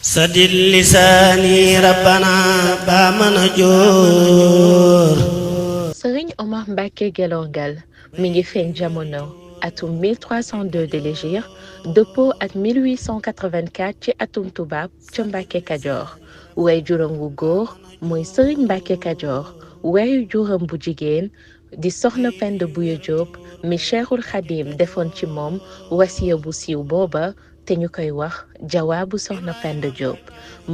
sadil lisaani rabbana ba mën a jóor. Serigne Omar Mbacké Gelongal mi ngi feeñ jamono atum 1302 de l'Hégire dëppoo ak 1884 ci atum tubaab ca Mbacké Kajoor way juróom wu góor mooy Serigne Mbacké Kajoor wayu juróom bu jigéen di Soxna Penda Bouya Diop mi Cheikhul Khadim defoon ci moom wasiya bu siiw booba te ñu koy wax jawaabu Soxna Penda Diop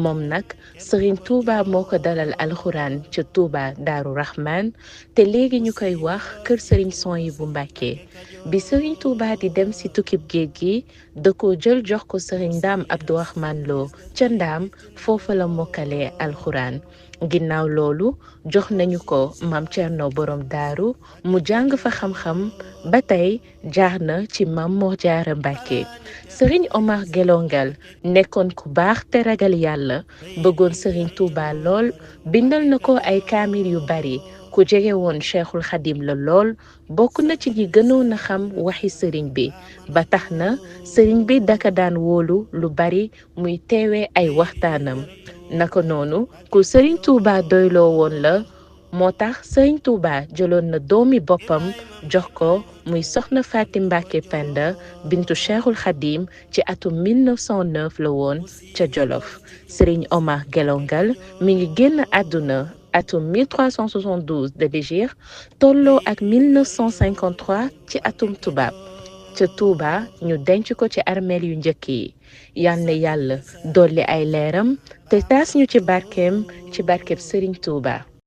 moom nag Serigne Touba moo ko dalal alxuraan ca Touba Daaru Rahman te léegi ñu koy wax kër Serigne Souhaïbou Mbacké bi Serigne Touba di dem si tukkib géej gi da ko jël jox ko Serigne Ndaam Abdourahmane Lo ca Ndaam foofa la mokkalee alxuraan ginnaaw loolu jox nañu ko Maam Cerno Borom Daaru mu jàng fa xam-xam ba tey jaar na ci Maam Mor Jaara Mbacké Serigne Omar Gelongal nekkoon ku baax te ragal yàlla bëggoon Serigne Touba lool bindal na ko ay kaamil yu bari ku jege woon Cheikhul Khadim la lool bokk na ci ñi gënoon a xam waxi Serigne bi ba tax na Serigne bi daka daan wóolu lu bari muy teewee ay waxtaanam naka noonu ku Serigne Touba doyloo woon la moo tax Serigne Touba jëloon na doomi boppam jox ko muy Soxna Fatim Mbacké Penda bintu Cheikhul Khadim ci atum 1909 la woon ca Jolof Serigne Omar Gelongal mi ngi génn àdduna atum 1372 de l'Hégire tolloo ak 1953 ci atum tubaab ca Touba ñu denc ko ci armeel yu njëkk yi yal na yàlla dolli ay leeram te taas ñu ci barkeem Serigne Touba.